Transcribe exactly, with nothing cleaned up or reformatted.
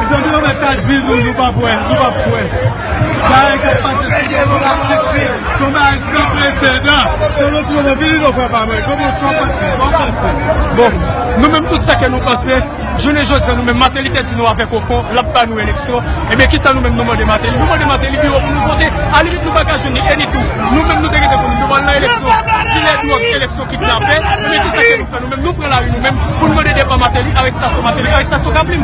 Mezanmi, yo mèt ta di nou, nou p ap wè, nou p ap kwè. Bagay k ap pase sou Demokarasi, se yon bagay san presedan. Yon lòt moman, vini non, frè pa mwen. Kòman sa pase? Sa pase? Bon, nou menm, tout sa ke nou panse, jounen jodi a, nou menm, Martelly te di nou avèk Ocon, l ap ba nou eleksyon. Ebyen, kisa nou menm nou mande Martelly? Nou mande Martelly biwo pou nou vote. Alimit, nou pa ka jwenn li, e ni tou. Nou menm, nou te gentan konnen nou pral nan eleksyon. Dilè dwòg, eleksyon kidnapè. Ebyen, kisa ke nou fè? Nou menm, nou pran lari nou menm pou nou mande depa Martelly, arestasyon Martelly, arestasyon Caplin.